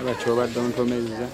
Ndaba ky'obadde ontomezza.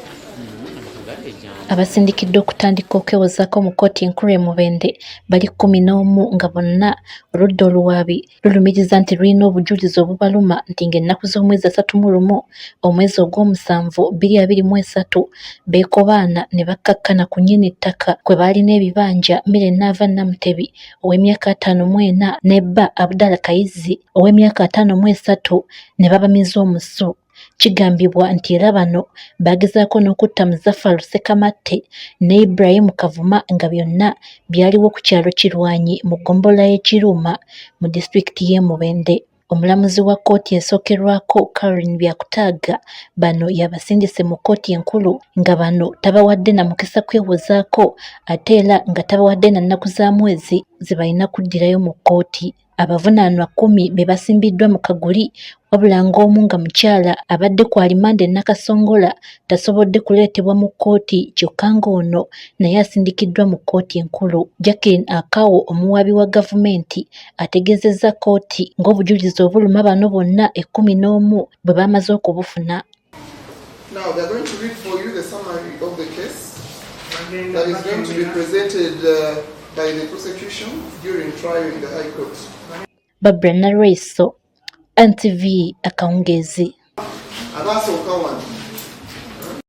Abasindikiddwa okutandika okwewozaako mu kkooti enkulu e Mubende bali 11 nga bonna oludda oluwaabi lulumiriza nti lulina obujulizi obubaluma nti ng'ennaku z'omwezi 31 omwezi ogw'omusanvu 2023 beekobaana ne bakkakkana ku nnyini ttaka kwe baalina ebibanja Milly Naava Namutebi ow'emyaka 54 ne bba Abdallah Kayizzi ow'emyaka 53 ne babamiza omusu. Kigambibwa nti era bano baagezaako n'okutta Muzafaru Ssekamatte ne Ibrahim Kavuma nga byonna byaliwo ku kyalo Kirwanyi mu ggombolola y'e Kiruuma mu disitulikiti y'e Mubende. Omulamuzi wa kkooti esookerwako Caroline Byakutaaga bano y'abasindise mu kkooti enkulu nga bano tabawadde na mukisa kwewozaako ate era nga tabawadde na nnaku za mwezi ze balina kuddirayo mu kkooti. Abavunaanwa 10 be basimbiddwa mu kaguli wabula ng'omu nga mukyala abadde ku alimanda e Nakasongola tasobodde kuleetebwa mu kkooti kyokka ng'ono naye asindikiddwa mu kkooti enkulu. Jacqueline Akawo omuwaabi wa gavumenti ategeezezza kkooti ng'obujulizi obuluma bano bonna 11 bwe bamaze okubufuna. Now they are going to read for you the summary of the case that is going to be presented by the prosecution during trial in the High Court. Barbara Nalweyiso, NTV akawungeezi. Abaasooka wano.